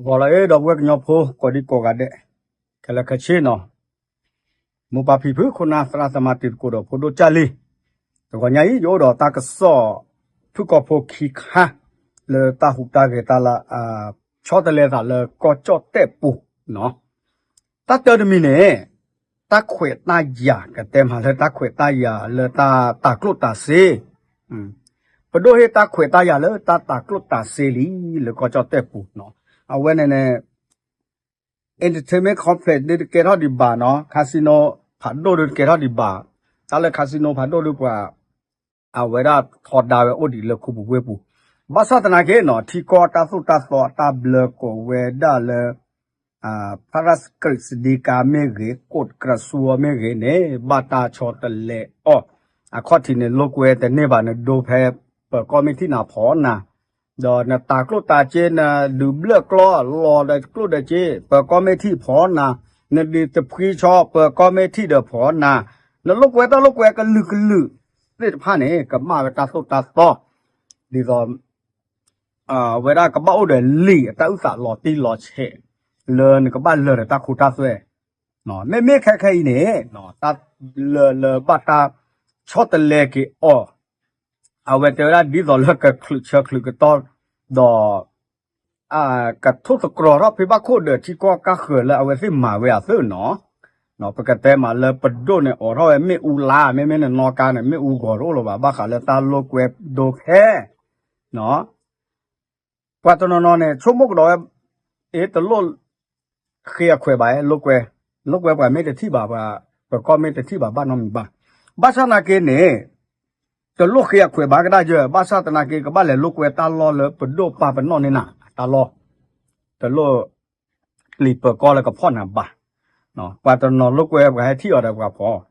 ဂီၤလၢအံၤ ဒီပုၢ်ဝဲၢ်ကညီဖိ ကိးဒံကိးဂၤဒဲး ခဲလၢာ်ခဲဆ့နီၤ, မိၢ်ပၢ်ဖံဖု ခိၣ်နၢ်သရၣ်သမါ တံၤသကိးဒီးဖိဒိၣ်ကၢ်လံၤ, တဂီၤညါအံၤ ယအိၣ်ဒီးတၢ်ကစီၣ် ဖုၣ်ကိာ်ဖိခံခါ လၢတၢ်ဟူးတၢ်ဂဲၤတၢ်လၢ ဆီတလဲသးလၢကီၢ်ကၠီၣ်တဲၣ်ပူၤနီၤ, တၢ်တၢတမံၤန့ၣ် တၢ်ခွဲးတၢ်ယာ် ကတဲမးလၢတၢ်ခွဲးတၢ်ယာ်လၢတၢ်တၤကျိၣ်တၤစ့, ပဒိၣ်ဟ့ၣ်တၢ်ခွဲးတၢ်ယာ်လၢတၢ်တၤကျိၣ်တၤစ့လံ လၢကီၢ်ကၠီၣ်တဲၣ်ပူၤနီၤ, အဝဲန့ၣ်န့ၣ် entertainment complex ဒုးတကဲထီၣ်ဒံးဘၣ်နီၤ, casino ဖးဒိၣ်ဒုးတကဲထီၣ်ဒံးဘၣ်, တၢ်လၢ casino ဖးဒိၣ်ဒုးပှၤ အဝဲဒၣ်ထီဒါဝဲအိၣ်ဒံးလၢခူပူၤဝ့ၢ်ပူၤ, ဘၣ်ဆၣ်သနာ်က့နီၤ ထံကီၢ်တၢ်သိၣ်တၢ်သီအတၢ်ဘျၢကိးဝဲဒၣ်လၢ ဖရၣ်စကရံးစဒံကါမ့ၢ်ဂ့ၤ ကိးတကြၢးစူအီၤမ့ၢ်ဂ့ၤန့ၣ် ဘၣ်တၢ်ဆီတလဲအီၤ, အခီၣ်ထံးန့ၣ် လိာ်ကွဲတန့ၢ်ဘၣ် နဒိဖဲ ပၢၤကီၢ်မ့ၢ်ထံၣ်နၤဖီနၤ, ဒီးနတၤကျိၣ်တၤစ့ နဒုးဘျၢၣ်ကျီၢ်လီၤဒီးကျိၣ်ဒီးစ့ ပၢၤကီၢ်မ့ၢ်ထံၣ်ဖီနၤ, နဒုးတဖှံဆီ ပၢၤကီၢ်မ့ၢ်ထံၣ်ဒီးဖီနၤ, နလိာ်ကွဲတၢ်လိာ်ကွဲကလုာ်ကလုာ်သ့ၣ်တဖၣ်န့ၣ် ကမၣ်ဝဲတၢ်သိၣ်တၢ်သီ, ဒ်သိး ဝဲဒၣ်ကဘၣ်အိၣ်ဒီးလံာ်အတၢ်အုၣ်သးလီၤတံၢ်လီၤဆဲး လၢနကဘၣ်လၢာ်ဒီးတၢ်ခိတၢ်သွဲ, မ့မ့ၢ်ခဲခဲအံၤန့ၣ် တၢ်လၢာ်လၢဘၣ်တၢ်ဆီတလဲက့ၤအီၤ, အဝဲတဲဝဲဒၣ်ဒ်သိးလၢကချုးဆၢချုးကတီၢ် ဒီး ကထိၣ်သတြီၤထီၣ်ဖဲဘၣ်ခိၣ်ဒီးထံကီၢ်ကါဃၢၤလၢအဝဲသ့ၣ်မၤဝဲအသိးနီၤ, ပကတဲမးလၢပဒိၣ်န့ၣ်အိးထီၣ်ဝဲမ့ၣ်အူလါ မ့မ့ၢ်နနီၢ်ကါန့ၣ် မ့ၣ်အူဂီၤတအိၣ်လၢၤဘၣ် ဘၣ်ဃးလၢတၢ်လိာ်ကွဲဒိဖဲ ပှၤတနီၤနီၤန့ၣ် ဆိကမိၣ်ကဒီးဝဲ အ့ တလိၣ်ဃ့အခွဲးဘၣ် လိာ်ကွဲ, လိာ်ကွဲပှၤမ့ၢ်တထံၣ်ဘၣ် ပၢၤကီၢ်မ့ၢ်တထံၣ်ဘၣ် ဘၣ်နီတမံၤဘၣ်, ဘၣ်ဆၣ်သနာ်က့န့ၣ် တလိၣ်ဃ့အခွဲးဘၣ်ကဒၣ်ယဲ ဘၣ်ဆၣ်သနာ်က့ ကဘၣ်လဲၤလိာ်ကွဲတၢ်လီၢ်လၢပဒိၣ်ပာ်ပနီၣ်န့ၢ်နၤ တၢ်လီၢ်, တလိၣ် ပျံၤပၢၤကီၢ်လၢကဖီၣ်နၤဘၣ်, ပှၤတနီၤလိာ်ကွဲပှၤဟဲထံၣ်အီၤဒီးပှၤဖီၣ်,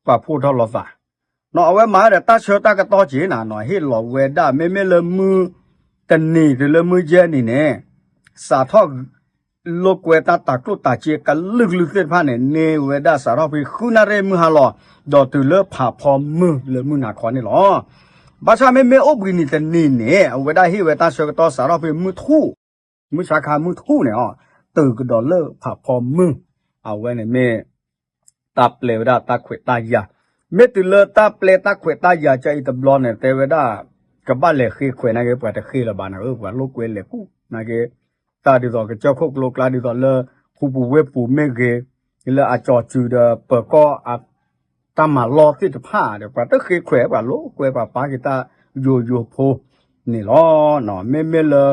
ပှၤဖှိၣ်ထီၣ်လီၤသး, အဝဲမၤဝဲဒီးတၢ်ဆၢတၢ်ကတီၢ်က့ၤနၤနီၤ ဟ့ၣ်လီၤဝဲဒၣ် မ့မ့ၢ်လၢမုၢ်တနံၤတုၤလၢမုၢ်ယဲၢ်နံၤန့ၣ် စးထီၣ် လိာ်ကွဲတၢ်တၤကျိၣ်တၤစ့ကလုာ်ကလုာ်သ့ၣ်တဖၣ်န့ၣ် န့ၢ်ဝဲဒၣ်စးထီၣ်ဖဲဃုနၣ်ရံၣ်မုၢ်ဟါလီၤ ဒီးတုၤလၢဖးဖီမုၢ်လၢမုၢ်နၤခီန့ၣ်လီၤ. ဘၣ်ဆၣ်မ့မ့ၢ်အိၣ်ဘှံးနံၤတနံၤန့ၣ် အဝဲဒၣ်ဟ့ၣ်ဝဲတၢ်ဆၢကတီၢ်စးထီၣ်ဖဲမုၢ်ထူၣ်, မုၢ်ဆါခါမုၢ်ထူၣ်န့ၣ်အီၤ တုၤကဒီးလၢဖးဖီမုၢ်, အဝဲန့ၣ်မ့ၢ် တၢ်ပျဲဝဲဒၣ်တၢ်ခွဲးတၢ်ယာ်, မ့ၢ်တုၤလၢတၢ်ပျဲတၢ်ခွဲးတၢ်ယာ်ကအံၤတဘျီန့ၣ် တဲဝဲဒၣ် ကဘၣ်လဲၤဃ့ခွဲးနာ်က့ ပှၤတဃ့လၢၤဘၣ်န့ၣ် ပှၤလိာ်ကွဲလဲၤကူၣ်နာ်က့, တၢ်ဒ်သိးကစၢၢ်ခိၣ်ကျိကျါဒ်သိးလၢ ခူပူၤဝ့ၢ်ပူၤမ့ၢ်ဂ့ၤ, လၢအကၠီၤစုၤဒီးပၢၤကီၢ်အ တၢ်မၤလီၢ်သ့ၣ်တဖၣ်ဒီး ပှၤတဃ့ခွဲး ပှၤလိာ်ကွဲ ပှၤပာ်က့ၤတၢ်ယိာ်ယိာ်ဖိန့ၣ်လီၤ. မ့မ့ၢ်လၢ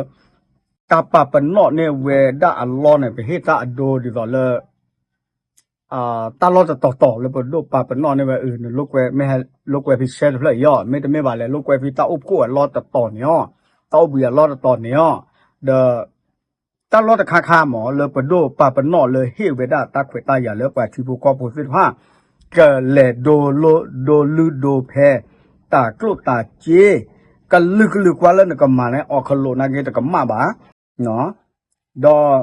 တၢ်ပာ်ပနီၣ်န့ၢ်ဝဲဒၣ်အလီၢ်န့ၣ် ပဟ့ၣ်တၢ်အဒိဒ်သိးလၢ တၢ်လီၢ်တတီၤတီၤလၢပဒိၣ်ပာ်ပနီၣ်န့ၢ်ဝဲ အၢ နလိာ်ကွဲ မ့ၢ်ဟဲလိာ်ကွဲဖဲရှဲတဖျၢၣ်အံၤအီၤ မ့တမ့ၢ်ဘၣ်လဲၣ် လိာ်ကွဲဖဲတၢ်အိၣ်ဖှိၣ်အလီၢ်တတီၤန့ၣ်အီၤ တၢ်အိၣ်ဘှံးအလီၢ်တတီၤန့ၣ်အီၤ ဒီး တၢ်လီၢ်တခါခါမ့ၢ် လၢပဒိၣ်ပာ်ပနီၣ်လၢဟ့ၣ်ဝဲဒၣ်တၢ်ခွဲးတၢ်ယာ်လၢပှၤထံဖိကီၢ်ဖိသ့ၣ်တဖၣ် ကလဲၤဒိလိဒိဖဲ တၤကျိၣ်တၤစ့ ကလုာ်ကလုာ်ကွၢ်လၢနကမၤန့ၣ် အီၣ်ခလိာ်နာ်က့တကမၣ်ဘၣ် ဒီး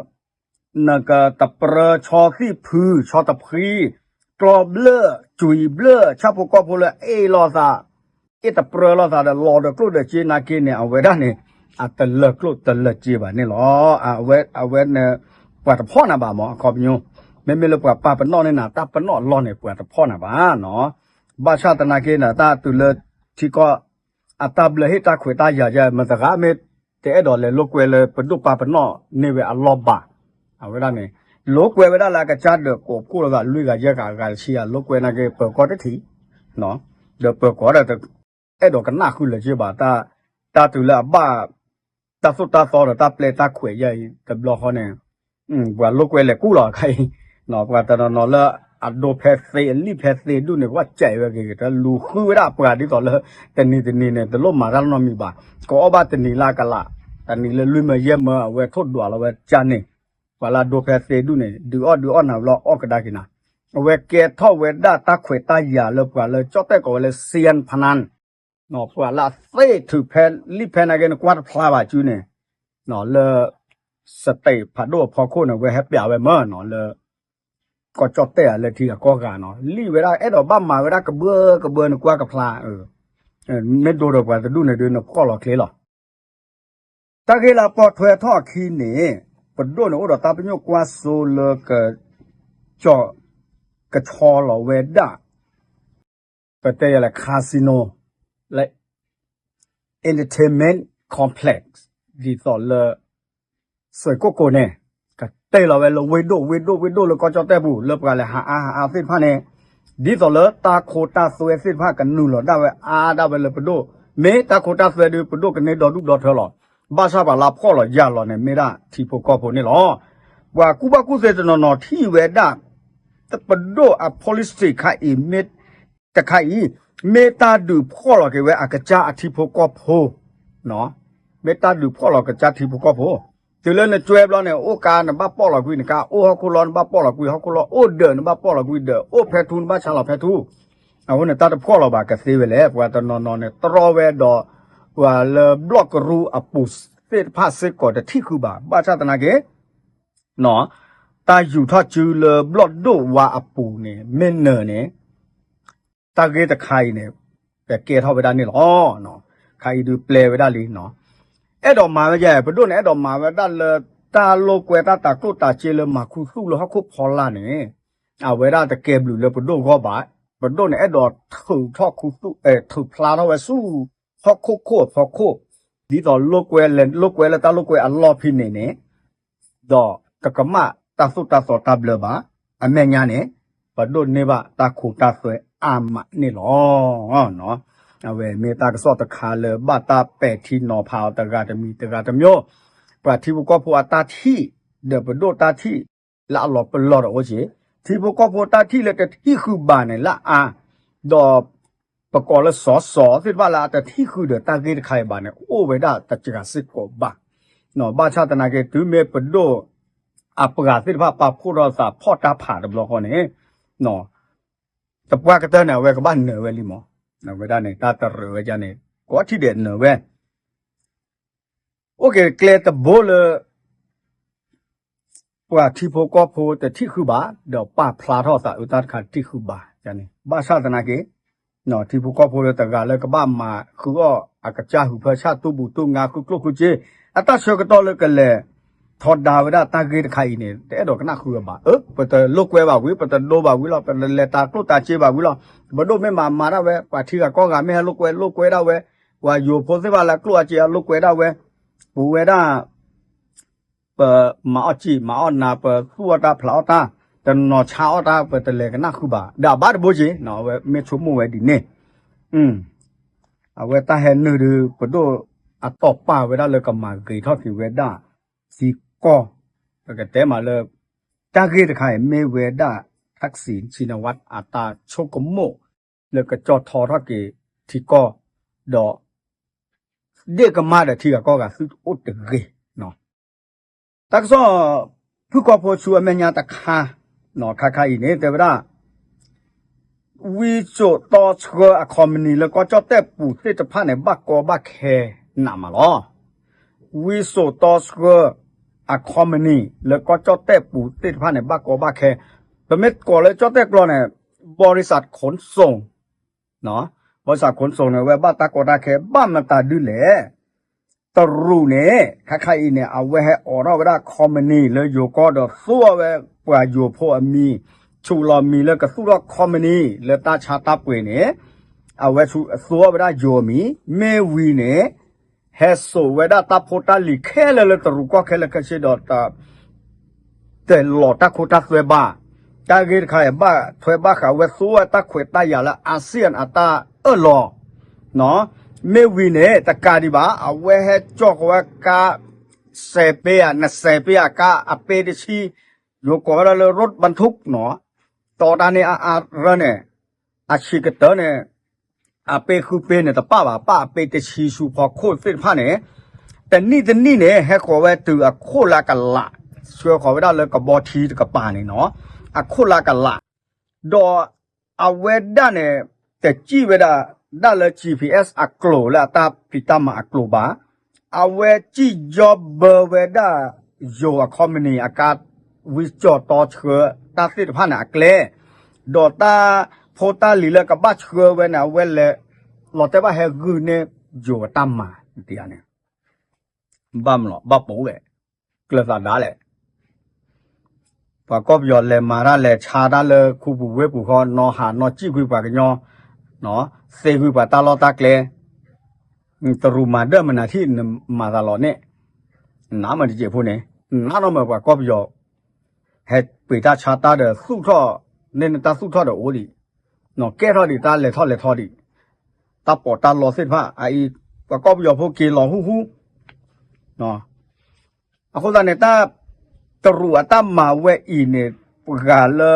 နကတပြၢဆီသံၣ်ဖု ဆီတဖှံ ကျီဘျၢၣ် ကွံာ်ဘျၢၣ် ဆၣ်ဖိကီၢ်ဖိလၢအ့ၣ်လိာ်သး အ့ၣ်တပြၢလိာ်သးဒီးလီၤဒီးကျိၣ်ဒီးစ့နာ်က့န့ၣ် အဝဲဒၣ်န့ၣ် အတလၢာ်ကျိၣ်တလၢာ်စ့ဘၣ်န့ၣ်လီၤ. အဝဲ အဝဲန့ၣ် ပှၤတဖီၣ်နၤဘၣ်မ့ၢ် အခီပညီ မ့မ့ၢ်လၢပှၤပာ်ပနီၣ်န့ၢ်နၤ တၢ်ပနီၣ်အလီၢ်န့ၣ် ပှၤတဖီၣ်နၤဘၣ်နီၤ. ဘၣ်ဆၣ်သနာ်က့န့ၣ် တၢ်တုၤလၢထံကီၢ် အတၢ်ဘျၢဟ့ၣ်တၢ်ခွဲးတၢ်ယာ်ယဲ မတၤတဂၤမ့ၢ် တအဲၣ်ဒိးလဲၤလိာ်ကွဲလၢပဒိၣ်ပာ်ပနီၣ်န့ၢ်ဝဲအလီၢ်ဘၣ်. အဝဲဒၣ်န့ၣ် လိာ်ကွဲဝဲဒၣ်လၢအကစၢ်ဒၢးကိးဖှိၣ်လိာ်သး လွံၢ်ဂၤယဲၢ်ဂၤ အဂၤတဆံဂၤ လိာ်ကွဲနာ်က့ ပၢၤကီၢ်တထံၣ် ဒီးပၢၤကီၢ်ဒီး အဲၣ်ဒိးကနၣ်ဃုာ်လၢၤက့ဘၣ် တၢ်တုၤလၢအဘၣ် တၢ်သိၣ်တၢ်သီဒီးတၢ်ပျဲတၢ်ခွဲးယဲအံၤတဘျီဃီန့ၣ် ပှၤလိာ်ကွဲလဲၤကူၣ်လီၤခါအံၤ ပှၤတနီၤနီၤလၢအဒိဖဲသ့အလံၣ်ဖဲသ့ဒူၣ်န့ၣ် ကဘၣ်စဲးဝဲဂ့ၤဂ့ၤ တလူၤဃုဝဲဒၣ်ပှၤဒ်သိးလၢ တနံၤတနံၤန့ၣ် တလိၣ်မၤတၢ်နီတမံၤဘၣ် ကအီၣ်ဘၣ်တနံၤလၢအကလး တနံၤလၢလွံၢ်မၢယဲၢ်မၢ အဝဲထိၣ်ဒွးလီၤဝဲကၢ်န့ၣ် ပှၤလၢအဒိဖဲသ့ဒူၣ်န့ၣ် ဒုးအီၣ်ဒုးအီၣ်နၤဘျီအီၣ်ကဒါက့ၤနၤ အဝဲကဲထီၣ်ဝဲဒၣ်တၢ်ခွဲးတၢ်ယာ်လၢပှၤလၢကၠီၣ်တဲၣ်ကိးဝဲလၢ စံယၣ်ဖနၣ် ပှၤလၢအသ့ထုးဖဲလံၣ်ဖဲနာ်က့ နကွၢ်တဖျါဘၣ်စုန့ၣ် လၢ state ဖးဒိၣ်အဖီခိၣ်န့ၣ် ဝဲဟဲပျးဝဲမၢနီၤ လၢ ကီၢ်ကၠီၣ်တဲၣ်အလၢထံဂၤကီၢ်ဂၤနီၤ လံၣ်ဝဲဒၣ်အဲၣ်ဒိးဘၣ်မၤဝဲဒၣ်ကဘၢကဘၢ နကွၢ်ကဖျါ မ့ၢ်ဒိဒီးပှၤတဒူၣ်န့ၣ်ဒုး နဖှီၣ်လီၤချ့လီၤ တၢ်ဂ့ၢ်လၢအပိာ်ထွဲထီၣ်အခံန့ၣ် ပဒိၣ်န့ၣ်အိၣ်ဒီးတၢ်ပညိၣ်ကွၢ်စိလၢ က ကၠီ ကဆီလီၤဝဲဒၣ် ပတဲယၤလၢ casino လၢ entertainment complex ဒ်သိးလၢ စွ့ၣ်ကိၣ်ကိၣ်န့ၣ် ကတဲလီၤဝဲလၢဝ့ၢ်ဒိၣ် ဝ့ၢ်ဒိၣ် ဝ့ၢ်ဒိၣ်လၢကီၢ်ကၠီၣ်တဲၣ်ပူၤ လၢပှၤလဲၤဟးအါဟးအါသ့ၣ်တဖၣ်န့ၣ် ဒ်သိးလၢတၢ်ခိတၢ်သွဲသ့ၣ်တဖၣ်ကနုာ်လီၤဒၣ်ဝဲအါဒၣ်ဝဲလၢပဒိၣ် မ့ၢ်တၢ်ခိတၢ်သွဲဒုး ပဒိၣ်ကန့ၢ်ဒီဒူၣ်ဒီထၢလီၤ. ဘၣ်ဆၣ်ပှၤလၢဖှီၣ်လီၤယာ်လီၤန့ၣ် မ့ၢ်ဒၣ်ထံဖိကီၢ်ဖိန့ၣ်လီၤ. ပှၤကူၣ်ဘၣ်ကူၣ်သ့တနီၤနီၤထံၣ်ဝဲဒၣ် ပဒိၣ်အ policy တခါအံၤ မ့ၢ် တခါအံၤ မ့ၢ်တၢ်ဒုးဖှီၣ်လီၤက့ၤဝဲအကစၢ်အထံဖိကီၢ်ဖိ မ့ၢ်တၢ်ဒုးဖှီၣ်လီၤကစၢ်ထံဖိကီၢ်ဖိ တုၤလၢနကွဲဘျီန့ၣ် အိၣ်ကါနဘၣ်ပီၣ်လီၤကွံာ်နကါ အိၣ်ဟီၣ်ခိၣ်လီၤနဘၣ်ပီၣ်လီၤကွံာ်ဟီၣ်ခိၣ်လီၤ အိၣ်ဒၢးနဘၣ်ပီၣ်လီၤကွံာ်ဒၢး အိၣ်ဖဲထူနဘၣ်ဆါလီၤဖဲထူ အဃိန့ၣ် တၢ်တဖှီၣ်လီၤဘၣ်ကသ့ဝဲလဲၣ် ပှၤတနီၤနီၤန့ၣ် တြီဝဲဒီး ပှၤလၢဘျီၣ်ကရူၢ်အပူၤသ့ၣ်တဖၣ်စ့ၢ်ကီးတထံၣ်ဃုာ်ဘၣ် ဘၣ်ဆၣ်သနာ်က့ တၢ်ယူၤထီၣ်စုလၢဘျီၣ်ဒိၣ်ဝါအပူၤန့ၣ် မ့ၢ်နၢၤန့ၣ် တၢ်ဂ့ၢ်တခါအံၤန့ၣ် ပကဲထီၣ်ဝဲဒၣ်န့ၣ်လီၤ. ခါအံၤဒုးပျဲဝဲဒၣ်လံ အဲၣ်ဒိးမၤဝဲယဲ ပဒိၣ်န့ၣ် အဲၣ်ဒိးမၤဝဲဒၣ်လၢ တၢ်လိာ်ကွဲတၢ်တၤကျိၣ်တၤစ့လၢမၤခူသူၣ်လၢဟီၣ်ခိၣ်ဖီလာ်န့ၣ် အဝဲဒၣ်တကဲဘျုးလၢပဒိၣ်ဂီၢ်ဘၣ်. ပဒိၣ်န့ၣ် အဲၣ်ဒိးထုးထီၣ်ခူသူၣ် ထုးဖျါထီၣ်ဝဲဆူ ဟီၣ်ခိၣ်ခိၣ်အဖီခိၣ် ဒ်သိးလိာ်ကွဲလဲၤလိာ်ကွဲလၢတၢ်လိာ်ကွဲအလီၢ်ဖဲန့ၣ်န့ၣ် ဒီးတကမၣ်တၢ်သိၣ်တၢ်သီတၢ်ဘျၢဘၣ်. အမဲာ်ညါန့ၣ် ပဒိၣ်န့ၢ်ဘၣ်တၢ်ခိတၢ်သွဲအါမးန့ၣ်လီၤ. အဝဲမ့ၢ်တၢ်ကစီၣ်တခါလၢဘၣ်တၢ်ပဲာ်ထံနီၤဖးအီၤတဂၤတမံၤတဂၤတမံၤ, ပှၤထံဖိကီၢ်ဖိအတၢ်ထံၣ် ဒီးပဒိၣ်တၢ်ထံၣ် လၢအလီၤပလီၢ်ဒီးအိၣ်က့ၤ, ထံဖိကီၢ်ဖိတၢ်ထံၣ်လၢတထံၣ်ဃုာ်ဘၣ်န့ၣ်လၢအါ, ဒီး ပကိးလၢစီၤစီၤသ့ၣ်တဖၣ်လၢအတထံၣ်ဃုာ်ဒီးတၢ်ဂ့ၢ်တခါအံၤဘၣ်န့ၣ် အိၣ်ဝဲဒၣ်တစှၤစ့ၢ်ကီးဘၣ်. ဘၣ်ဆၣ်သနာ်က့ တုၤမ့ၢ်ပဒိၣ်အပှၤသ့ၣ်တဖၣ်ပာ်ဖှိၣ်ထီၣ်သးဖီၣ်တၢ်ဖးတဘျီဃီန့ၣ် တပှၢ်ကတၢၢ်န့ၣ် အဝဲကဘၣ်နၢၤဝဲလံမး, အဝဲဒၣ်န့ၣ် တၢ်တရၢးဝဲဒၣ်န့ၣ် ကိးထံၣ်ဒဲးနၢၤဝဲ အိၣ်က့ၤကျဲတဘိလၢ ပှၤထံဖိကီၢ်ဖိတထံၣ်ဃုာ်ဘၣ်, ဒီးပာ်ဖျါထီၣ်သးအုးတၢ်တခါတထံၣ်ဃုာ်ဘၣ်န့ၣ်, ဘၣ်ဆၣ်သနာ်က့ ထံဖိကီၢ်ဖိလၢတဂၤလၢကဘၣ်မၤဃုအီၣ်အကစၢ်ဟုးဖၢဆၣ်တူၢ်ဘူးတူၢ်ငါဃုကျိၣ်ဃုစ့, အတၢ်ဆၢကတီၢ်လၢကလဲၤထီဒါဝဲဒၣ်တၢ်ဂ့ၢ်တခါအံၤန့ၣ် တအဲၣ်ဒိးကနၣ်ဃုအီၤဘၣ်. အၢ ပတလိာ်ကွဲဘၣ်ဝံၤ ပတဒိဘၣ်ဝံၤလီၤ ပတလဲၤတၤကျိၣ်တၤစ့ဘၣ်ဝံၤလီၤ, ပဒိၣ်မ့ၢ်မၤမၤဒၣ်ဝဲ ပှၤထံဂၤကီၢ်ဂၤမ့ၢ်ဟဲလိာ်ကွဲလိာ်ကွဲဒၣ်ဝဲ, ပှၤယိၤဖိသ့ၣ်တဖၣ်လၢအကျိၣ်အစ့အလိာ်ကွဲဒၣ်ဝဲ, ပဝဲဒၣ် ပမၤအီၣ်စံာ်မၤအီၣ်နၤ ပသူၣ်အီၣ်တၢ်ဖျးအီၣ်တၢ် တနီၤဆါအီၣ်တၢ် ပတလဲၤကနၣ်ဃုာ်ဘၣ် ဒီးအဘၣ်တဘိက့ၤ အဝဲမ့ၢ်ဆိကမိၣ်ဝဲဒ်န့ၣ်, အဝဲတၢ်ဟဲနုာ်ဒီး ပဒိၣ်အတီၢ်ပာ်ဝဲဒၣ်လၢကမၤဂ့ၤထီၣ်က့ၤဝဲဒၣ် ထံကီၢ်, ပကတဲမးလၢ တၢ်ဂ့ၢ်တခါအံၤမ့ၢ်ဝဲဒၣ် Thaksin Shinawatra အတၢ်ဆိကမိၣ် လၢကကၠီၣ်ထီထီၣ်က့ၤထံကီၢ်, ဒီး ဒ့ၣ်ကမၣ်ဒီးထံဂၤကီၢ်ဂၤသုတအိၣ်တဂ့ၤ. တၢ်ကစီၣ် ဖုၣ်ကီၢ်ဖိဆူအမဲာ်ညါတခါ, ခါခါအံၤန့ၣ် တဲဝဲဒၣ် ဝံစိာ်တီဆှၢအခီပနံၣ်လၢကီၢ်ကၠီၣ်တဲၣ်ပူၤသ့ၣ်တဖၣ်န့ၣ် ဘၣ်ကီဘၣ်ခဲနးမးလီၤ. ဝံစိာ်တီဆှၢ အခီပနံၣ်လၢကီၢ်ကၠီၣ်တဲၣ်ပူၤသ့ၣ်တဖၣ်န့ၣ် ဘၣ်ကီဘၣ်ခဲ, ပမ့ၢ်ကိးလၢကၠီၣ်တဲၣ်ကျိာ်န့ၣ် ဘီရံစးခိၣ်စိၣ် ဘီရံစးခိၣ်စိၣ်န့ၣ် အဝဲဘၣ်တၢ်ကီတၢ်ခဲ ဘၣ်မတၤဒုလဲၣ်. တရူးန့ၣ် ခါခါအံၤန့ၣ် အဝဲဟဲအိးထီၣ်ဝဲဒၣ်ခီပနံၣ်လၢယိၤကီၢ်ဒီးသူအီၣ်ဝဲပှၤယိၤဖိအမံၤ, ဆူးလီၤမံၤလၢကသူၣ်ထီၣ်ခီပနံၣ်လၢတၢ်ဆါတၢ်ပှ့ၤန့ၣ်, အဝဲသူအီၣ်ဝဲဒၣ်ယိၤအမံၤ, မ့ၢ်ဝံၤန့ၣ် ဟဲစိာ်ဝဲဒၣ်တၢ်ဖိတၢ်လံၤခဲလၢာ်လၢတရူးကီၢ်ခဲလၢာ်ခဲဆ့ဒီး တလီၤတၢ်ခိတၢ်သွဲဘၣ်. တၢ်ဂ့ၢ်တခါအံၤဘၣ်ထွဲဘၣ်ဃးဝဲသူဝဲတၢ်ခွဲးတၢ်ယာ်လၢ ASEAN အတၢ်အၢၣ်လီၤ, မ့ၢ်ဝံၤန့ၣ် တကးဒံးဘၣ် အဝဲဟဲကၠီၣ်ဃီၤဝဲကါ စဲးပ့ဧါ နစဲးပ့ဧါ ကါအပ့တဆံ, ယိၤကိးဝဲဒၣ်လၢ รถบรรทุก နီၤ, တီတၢ်န့ၢ်အါအါရၢန့ၣ် အဆံးကတၢၢ်န့ၣ် အပ့ဃုပ့န့ၣ်တပၣ်ဘၣ် ပၣ်အပ့တဆံဆူဖီခိၣ်သ့ၣ်တဖၣ်န့ၣ်, တနံၣ်တနံၣ်န့ၣ် ဟဲဃီၤဝဲတုၤအခိၣ်လၢကလး, ဆှၢဃီၤဝဲဒၣ်လၢကဘီထံတကပၤန့ၣ်နီၤ, အခိၣ်လၢကလး, ဒီးအဝဲဒၣ်န့ၣ် တစံၣ်ဝဲဒၣ် ဒၣ်လၢ GPS အကျိၤလၢအတၢ်ဖံးတၢ်မၤအကျိၤဘၣ်, အဝဲစံၣ်ညီဘၢဝဲဒၣ် ယိၤအခီပနံၣ်အကါ ဝံစိာ်တီဆှၢတၢ်သ့ၣ်တဖၣ်န့ၣ်အကျဲ, ဒီးတၢ်ဖိတၢ်လံၤလၢကဘၣ်ဆှၢဝဲန့ၣ် အဝဲလဲၤလီၤတဲာ်ဘၣ်ဟဲဂုာ်န့ၢ်ယိၤအတၢ်မၤန့ၣ်, ဘၣ်မလီၤ ဘၣ်ပိာ်ဝဲ, ကျၢၤသးဒါလဲၣ် ပှၤကီၢ်ပယီၤလဲၤမၤတၢ်လဲၤဆါတၢ်လၢခူပူၤဝ့ၢ်ပူၤဃီ နီၢ်ဟးနီၢ်စံၣ်ကွံာ်ပှၤကညီ, သ့ကွံာ်ပှၤတၢ်လီၢ်တၢ်ကျဲ, တရူးမၤဒၢၣ်မနုၤထံၣ်နမၤသးလီၤန့ၣ်, နးမ့ၢ်တစဲးဖိန့ၣ်, နးနီၢ်မ့ၢ်ပှၤကီၢ်ပယီၤ ဟဲပှ့ၤတၢ်ဆါတၢ်ဒီးသူၣ်ထီၣ်, န့ၣ်နတၢ်သူၣ်ထီၣ်ဒီးအိၣ်ဒံး, နီၢ်ကဲထီၣ်ဒံးတၢ်လဲၤထီၣ်လဲၤထီဒံး, တၢ်ပီးတၢ်လီသ့ၣ်တဖၣ် အအံၤ ပှၤကီၢ်ပယီၤဖိက့ၤလီၤဟူဟူ အဃိသတးန့ၣ် တၢ် တရူးအတၢ်မၤဝဲအံၤန့ၣ် ပှၤလၢ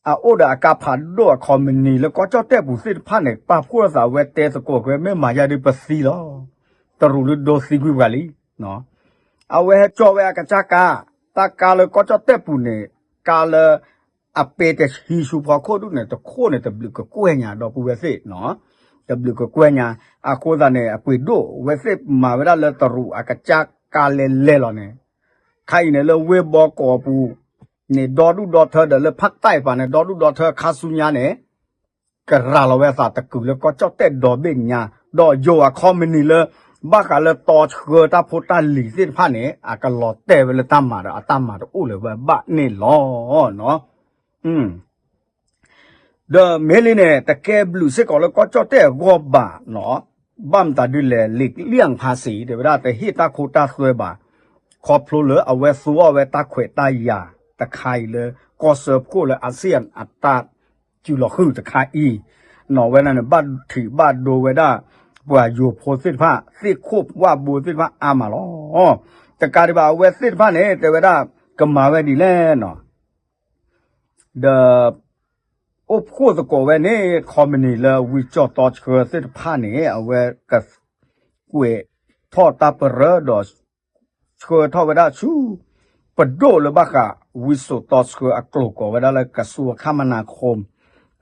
အအိၣ်ဒီးအကါဖးဒိၣ်အခီပနံၣ်လၢကီၢ်ကၠီၣ်တဲၣ်ပူၤသ့ၣ်တဖၣ်န့ၣ် ပာ်ဖှိၣ်သးဝဲတဲသကိးကွဲ မ့ၢ်မၤယါဒ်ပသံလီၤ. တရူးဒုးဒိသံကွံာ်ပှၤလံ. အဝဲဟဲကၠီဝဲအကစၢ်ကါ, တၢ်ကါလၢကီၢ်ကၠီၣ်တဲၣ်ပူၤန့ၣ် ကါလၢ အပဲတဟံးဆူဖီခိၣ်ဒူၣ်န့ၣ် တခိၣ်န့ၣ် တဘျုးကကွဲၢ်ညါဒီပုၢ်ဝဲၢ်သ့ၣ်, တဘျုးကကွဲၢ်ညါ, အဃိသတးန့ၣ် အပှ့ၤဒိၣ်ဝဲသ့ၣ်မၤဝဲဒၣ်လၢတရူးအကစၢ်ကါလဲၤလဲၤလီၤန့ၣ်, ခါအံၤန့ၣ် လၢဝ့ၢ်ဘီကီးပူၤန့ၣ် ဒီဒူၣ်ဒီထၢဒီးလၢဖးတဲၣ်ပၤန့ၣ် ဒီဒူၣ်ဒီထၢခါဆူညါန့ၣ် ကရၤလီၤဝဲအသးတကုာ်လၢကီၢ်ကၠီၣ်တဲၣ်ဒီဘ့ၣ်ညါ, ဒီးယိၤအခီပနံၣ်လၢ ဘၣ်ဃးလၢတီဆှၢတၢ်ဖိတၢ်လံၤသ့ၣ်တဖၣ်န့ၣ် အကလီၤတဲာ်ဝဲလၢတၢ်မၤဒီးအတၢ်မၤတအိၣ်လၢၤဝဲဘၣ်န့ၣ်လီၤ. ဒီးမ့ၢ်လံန့ၣ် တကဲဘျုးစ့ၢ်ကီးလၢကီၢ်ကၠီၣ်တဲၣ်အဂီၢ်ဘၣ်နီၤ, ဘၣ်မတၤဒ်လဲၣ် လံာ်လံၣ်အဖးစံး တဲဝဲဒၣ်တဟ့ၣ်တၢ်ခိတၢ်သွဲဘၣ်, ခီဖျိလၢအဝဲသူအီၤဝဲတၢ်ခွဲးတၢ်ယာ်တခါအံၤလၢ ကီၢ်စၢဖှိၣ်လၢ ASEAN အတၢ်စုလီၤဃုာ်တခါအံၤ, နီၤဝဲဒၣ်န့ၣ် ဘၣ်ထံးဘၣ်ဒိဝဲဒၣ် ပှၤယိၤဖိသ့ၣ်တဖၣ် သ့ၣ်ခိၣ်ဝၣ်ဘိသ့ၣ်တဖၣ်အါမးလီၤ. တကးဒံးဘၣ် အဝဲသ့ၣ်တဖၣ်န့ၣ် တဲဝဲဒၣ် ကမၤဝဲဒ်လဲၣ်နီၤ ဒီး အိၣ်ဖှိၣ်သကိးဝဲန့ၣ် ခီပနံၣ်လၢဝံစိာ်တီဆှၢသ့ၣ်တဖၣ်န့ၣ် အဝဲက ကွဲးထီၣ်တၢ်ပရၢဒီး ဆှၢထီၣ်ဝဲဒၣ်ဆူ ပဒိၣ်လၢဘၣ်ဃး ဝံစိာ်တီဆှၢအကျိာ်ကိးဝဲဒၣ်လၢ ကစူအခမနၤခိမ်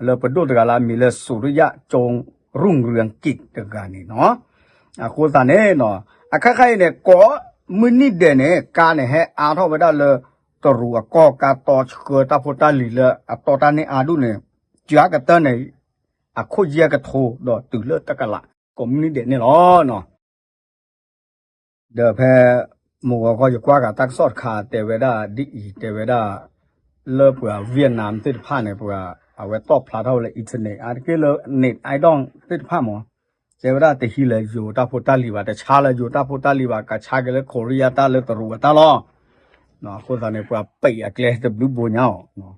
လၢပဒိၣ်တဂၤလၢအမံၤလၢ စူရယကၠိရုၣ်ရၢၢ်ကံး တဂၤန့ၣ်နီၤ. အဃိသတးန့ၣ် အခါခါအံၤန့ၣ် ကိးမုၢ်နံၣ်ဒဲးန့ၣ် ကါန့ၣ်ဟဲအါထီၣ်ဝဲဒၣ်လၢ တရူးအကီၢ်ကါတီဆှၢတၢ်ဖိတၢ်လံၤလၢအတီတၢ်န့ၢ်အါဒူၣ်န့ၣ် ကၠၤကတၢၢ်န့ၣ် အခိၣ်ယဲၢ်ကထိဒီးတုၤလၢတကလး ကိးမုၢ်နံၣ်ဒဲးန့ၣ်လီၤ. ဒီးဖဲ မုၢ်ဂီၤခီယကွၢ်ဂၤတၢ်ကစီၣ်တခါတဲဝဲဒၣ်ဒ်အံၤ တဲဝဲဒၣ် လၢပှၤ Vietnam သ့ၣ်တဖၣ်န့ၣ် ပှၤအဝဲတီၣ်ဖျါထီၣ်ဝဲလၢ internet အါတက့ၢ်လၢ net အါဒိၣ်သ့ၣ်တဖၣ်မး တဲဝဲဒၣ်တဟံးလၢယိၤတၢ်ဖိတၢ်လံၤဘၣ် တဆါလၢယိၤတၢ်ဖိတၢ်လံၤဘၣ် ကဆါက့ၤလၢ Korea တၢ်လၢတရူးအတၢ်လီၤ. အဃိသတးန့ၣ် ပှၤပံးအကျဲတဘျုးဘိညါအီၤ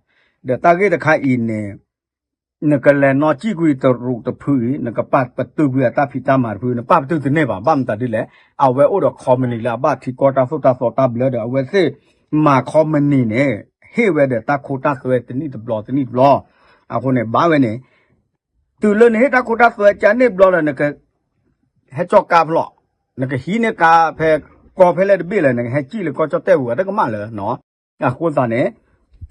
ဒီးတၢ်ဂ့ၢ်တခါအံၤန့ၣ် နကလဲၤနီၢ်ကံၣ်ကွံာ်တရူးတဖုအံၤ နကပာ်ပတုာ်ကွံာ်အတၢ်ဖံးတၢ်မၤတဖု နပာ်ပတုာ်တန့ၢ်ဘၣ် ဘၣ်မတၤဒ်လဲၣ် အဝဲအိၣ်ဒီး ခီပနံၣ် လၢအဘၣ်ထံကီၢ်တၢ်သိၣ်တၢ်သီတၢ်ဘျၢဒီး အဝဲသ့ၣ်မၤ ခီပနံၣ် န့ၣ် ဟ့ၣ်ဝဲဒီးတၢ်ခိတၢ်သွဲတနံၣ်တဘျီတနံၣ်တဘျီ အဃိန့ၣ် ဘၣ်ဝဲန့ၣ် တုၤလၢနဟ့ၣ်တၢ်ခိတၢ်သွဲကန့ၢ်ဘျီဒီး နက ဟဲကၠီကါဖျိး နကဟံးန့ၢ်ကါဖဲ ကီၢ်ဖဲလဲၣ်တဘ့ၣ်လဲၣ် နကဟဲကံၣ်လၢကီၢ်ကၠီၣ်တဲၣ်ပူၤ အတကမၣ်လၢၤနီၤ. အဃိသတးန့ၣ်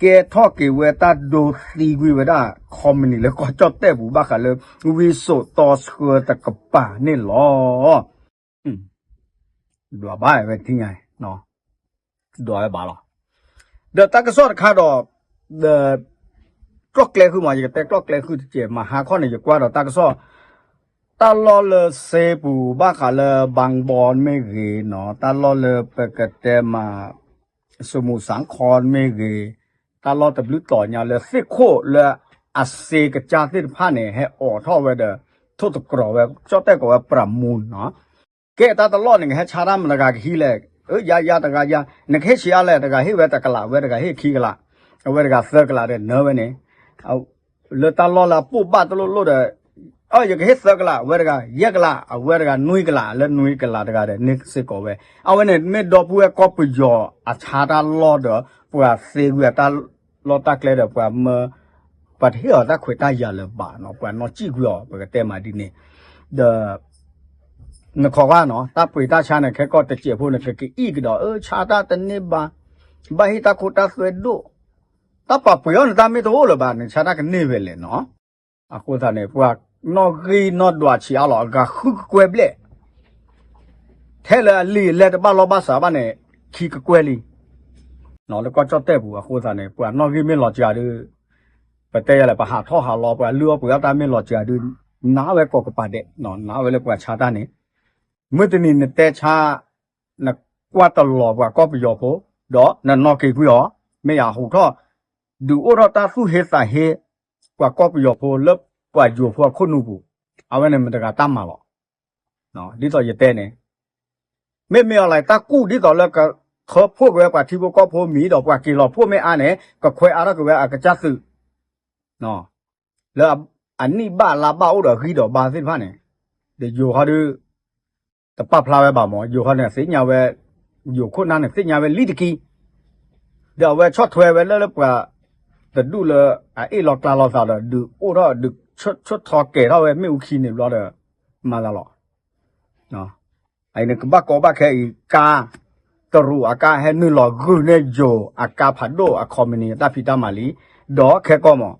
ကဲထီၣ်က့ၤဝဲတၢ်ဒိသံကွံာ်ဝဲဒၣ် ခီပနံၣ် လၢကီၢ်ကၠီၣ်တဲၣ်ပူၤ ဘၣ်ဃးလၢ ဝံစိာ်တီဆှၢတကပၤန့ၣ်လီၤ. ဒွးဘၣ်ဝဲထံၣ်ညါ ဒွးဝဲဘၣ်လီၤ. ဒီးတၢ်ကစီၣ်တခါဒီး ဒီး ကျီၢ်ကျဲဃုာ်မး ယကတဲကျီၢ်ကျဲဃုာ်တကဲး မဟါခီန့ၣ် ယကွၢ်ဒီးတၢ်ကစီၣ် တၢ်လီၢ်လၢစ့ပူၤ ဘၣ်ဃးလၢ ဘၣ်ဘီမ့ၢ်ဂ့ၤနီၤ တၢ်လီၢ်လၢပကတဲမး စမူးစၣ်ခီမ့ၢ်ဂ့ၤ တၢ်လီၢ်တဘျုးတီၤညါလၢသ့ၣ်ခိၣ်လၢအစ့ကစၢ်သ့ၣ်တဖၣ်န့ၣ် ဟဲအိးထီၣ်ဝဲဒီး ထိၣ်သတြီၤဝဲ ကၠီၣ်တဲၣ်ကိးဝဲ ပြးမူနီၤ ကဲတၢ်တလီၢ်န့ၣ် ကဟဲဆါတၢ်မတၤတဂၤကဟံးလဲၣ်, အၢ ယၤယၤတဂၤယၤ, နကဟ့ၣ်ဆံးအါလဲၣ်, တဂၤဟ့ၣ်ဝဲတကလး ဝဲတဂၤဟ့ၣ်ခံကလး, အဝဲတဂၤသၢကလးဒီးနၢဝဲန့ၣ်, လၢတၢ်လီၢ်လၢအပိၢ်ဘၣ်တလိၣ်လိၣ်ဒီး, အၢ ယကဟ့ၣ်သၢကလး ဝဲတဂၤယဲၢ်ကလး အဝဲတဂၤနွံကလး လၢနွံကလးတဂၤဒီးန့ၢ်စ့ၢ်ကီးဝဲ, အဝဲန့ၣ်မ့ၢ်ဒီပုၢ်ဝဲၢ်ကီၢ်ပယီၤအဆါတၢ်လီၢ်ဒီး ပှၤသ့ကွံာ်အတၢ်လီၢ်တၢ်ကျဲဒီးပှၤမၢ ပှၤတဟ့ၣ်အီၤတၢ်ခွဲးတၢ်ယာ်လၢၤဘၣ်နီၤ, ပှၤနီၢ်စံၣ်ကွံာ်အီၤ ပကတဲမးဒ်န့ၣ်, ဒီး နခီကွၢ်နီၤ တၢ်ပှ့ၤတၢ်ဆါန့ၣ် ခဲကီၢ်တစဲးဖိန့ၣ် ကကအံၣ်ကဒီး အၢ ဆါတၢ်တန့ၢ်ဘၣ်, ဘၣ်ဟ့ၣ်တၢ်ခိတၢ်သွဲဒိၣ်, တၢ်ပာ်ပှ့ၤအီၤန့ၣ် တၢ်မ့ၢ်တအိၣ်လၢၤဘၣ်န့ၣ် ဆါတၢ်ကန့ၢ်ဝဲလဲၣ်နီၤ, အဃိသတးန့ၣ် ပှၤနီၣ်ဂံၢ်နီၣ်ဒွးဆံးအါလီၤ အဂၤဃုကကွဲၢ်ဘျဲၣ် ထဲလၢအလံာ်အလဲၢ်တဘၣ်လီၢ်ဘၣ်စးဘၣ်န့ၣ် ခံကကွဲၢ်လံ, လၢကီၢ်ကၠီၣ်တဲၣ်ပူၤ အဃိသတးန့ၣ် ပှၤနီၣ်ဂံၢ်မ့ၢ်လီၤစှၤဒုး, ပတဲယၤလဲၣ် ပဟးထီၣ်ဟးလီၤပှၤလုၢ်အီၣ်ပှ့ၤအီၣ်တၢ်မ့ၢ်လီၤစှၤဒုး, နးဝဲကိးကပၤဒဲး, နးဝဲလၢပှၤဆါတၢ်န့ၣ်, မုၢ်တနံၤနတဲဆါ, နကွၢ်တလီၤပှၤကီၢ်ပယီၤဖိ, ဒီးနနီၣ်က့ၤကွံာ်အီၤ, မ့ၢ်ယဟူးထီၣ် ဒုးအိၣ်ထီၣ်တၢ်သူၣ်ဟ့သးဟ့ ပှၤကီၢ်ပယီၤဖိလၢပှၤယိၤဖိအခိၣ်နူာ်ပူၤ, အဝဲန့ၣ်မတၤတဂၤတၢ်မၤလီၤ. ဒ်သိးယတဲန့ၣ် မ့မ့ၢ်အီၤလဲၣ် တၢ်ကူၣ်ဒ်သိးလၢကထၢဖှိၣ်က့ၤဝဲပှၤထံဖိကီၢ်ဖိမံၤဒီး ပှၤက့ၤလီၤဖှိၣ်မ့ၢ်အါန့ၣ် ကခွဲးအါထီၣ်က့ၤဝဲအကစၢ်သုး လၢအနံၣ်ဘၣ်လါဘၣ်အိၣ်ဒီးဂံၢ်ဒီးဘါသ့ၣ်တဖၣ်န့ၣ်, ဒီးယိၤဟီဒုး တပာ်ဖျါဝဲဘၣ်မး, ယိၤဟီန့ၣ်သ့ၣ်ညါဝဲ, ယိၤခိၣ်နၢ်န့ၣ်သ့ၣ်ညါဝဲလံတက့ၢ်, ဒီးအဝဲဆီၣ်ထွဲဝဲလၢလၢပှၤတဒူၣ်လၢအအ့ၣ်လီၤကျါလီၤသးဒီး ဒုးအိၣ်ထီၣ်ဒုးဆၢထီၣ်ကဲၤထီၣ်ဝဲမ့ၣ်အူခံန့ၣ်ဘျီဒီး မၤသးလီၤ. အံၤန့ၣ်ကဘၣ်ကီဘၣ်ခဲအံၤကါ, တရူးအကါဟဲနုာ်လီၤဂုာ်န့ၢ်ယိၤအကါဖးဒိၣ်အခီပနံၤတၢ်ဖံးတၢ်မၤလံ, ဒီးခဲကီၢ်မး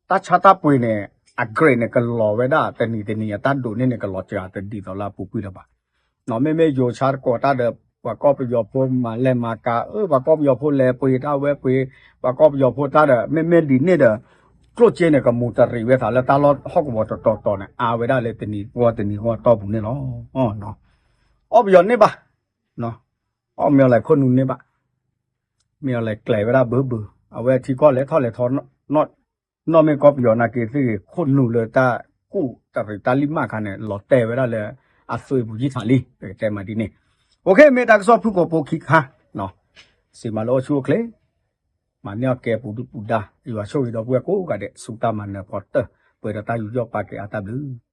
တၢ်ဆါတၢ်ပှ့ၤန့ၣ် အ grade န့ၣ် ကလီၤဝဲဒၣ်တနံၤတနံၤ အတၢ်ဒိးန့ၢ်န့ၣ် ကလီၤစှၤတဒ်သိးလၢအပူၤကွံာ်လၢၤဘၣ်. မ့မ့ၢ်ယိၤဆါတကိးတၢ်ဒီး ပှၤကီၢ်ပယီၤဖိမၤလဲၤမၤကၤ, အၢ ပှၤကီၢ်ပယီၤဖိလဲၤပှ့ၤတၢ်ဝဲပှ့ၤ, ပှၤကီၢ်ပယီၤဖိတၢ်ဒီး မ့မ့ၢ်ဒ်န့ၣ်ဒီး ကျိၣ်စ့န့ၣ် ကမူးတရံးဝဲသးလၢတၢ်လီၢ်ဟီၣ်ကဝီၤတတီၤတီၤန့ၣ် အါဝဲဒၣ်လၢတနံၤဂီၢ်တနံၤဂီၢ်တီၢ်ပူၤန့ၣ်လီၤ. အီၣ်ပယီၤန့ၢ်ဘၣ်, အီၣ်မ့ၢ်အီၤလဲၤခိၣ်နူာ်န့ၢ်ဘၣ်, မ့ၢ်အီၤလဲၤကျဲၤဝဲဒၣ်ဘၣ်ဘၣ်, အဝဲထံကီၢ်လဲၤထီၣ်လဲၤထီ နီၢ်မ့ၢ်ကီၢ်ပယီၤနာ်က့သ့ၣ်ဂ့ၤ ခိၣ်နူာ်လၢတၢ်ကူၣ်တရံးတၢ်လံၢ်မးခါန့ၣ် လီၤတဲာ်ဝဲဒၣ်လၢအသွံၣ်ပူၤယံာ်ထးလံ, ပကတဲမးဒ်န့ၣ်. အိၣ်ခ့ မ့ၢ်တၢ်ကစီၣ်ဖုၣ်ကိာ်ဖိခံခါ, စံးမၤလိအီၣ်ဆူၣ်အိၣ်ချ့, မၤန့ၢ်အီၣ်ကဲပူၤဒုၣ်ပူၤဒါ, ယွၤဆိၣ်ဂ့ၤဒီပုၢ်ဝဲၢ်ကိးဂၤဒဲး ဆူတၢ်မၤနၢၤဖီတၢၢ်, ပှဲၤဒီးတၢ်ယူးယီၣ်ပာ်ကဲအါတၢ်ဘျုး